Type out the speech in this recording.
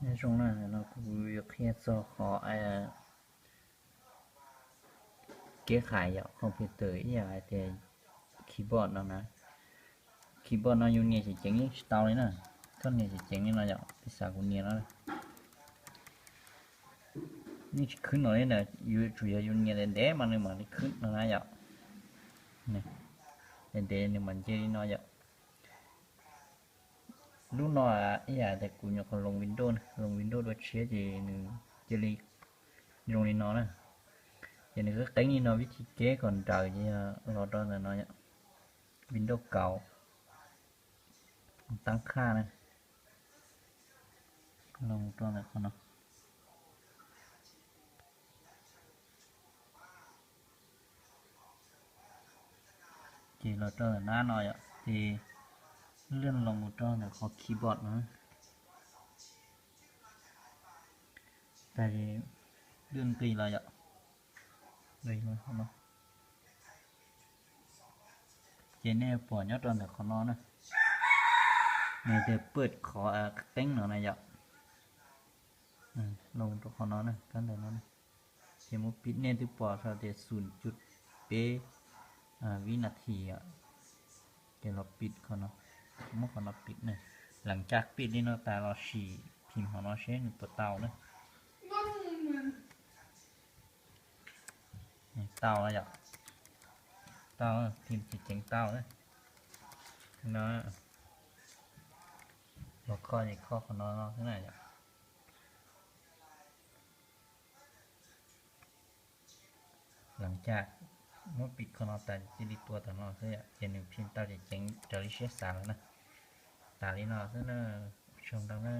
Nyob zoo na, no kuv yuav qhia txog qhov kev hais yom, computer ib yam hais tias keyboard no na. Keyboard no yus nias ceev ceev yeej tsis tau li na. Koj nias ceev ceev li no yom, piv xam kuv nias no yeej tsis khwb no li na. Yuav tsum yog yus nias ntev ntev mas nws mam li khwb no na yom. Ntev ntev nws mam nce li no yom. Lub no ib yam tias kuv nyuam qhuav loos Windows, loos Windows dua tshiab ces nws cia li zoo li no na. Ces nws qeeb qeeb li no, vib thib kev kom nrawm ces yog los rau ntawm no, Windows kaum, tab qhaj na, los rau ntawm qhov no. Ces los rau ntawm nab no yom, ces lwaj los mus rau ntawm qhov keyboard no. Tas lwaj nqis los yom, nqis los no. Ces nej pom nyob rau ntawm qhov no na, nws tias pwm qhov qeeb no na yom. Los rau qhov no na, kab ntawm no na. Ces mus pim, nej twb pom saib tias xum cum peb vib nas this, ces los pim qhov no, muab qhov no pim na. Leej caj pim li no tas los sim phim qhov no seb nws puas tau na. Tau yom, tau, phim ces ceev tau na. No, los kho ces kho qhov no xwb na yom. Leej caj muab pim qhov no tas cia li tua tom no xwb yom, ces nws phim tau ces ceev raws li siab xav lawm na. Tas li no xwb na, ua tsaug ntau na.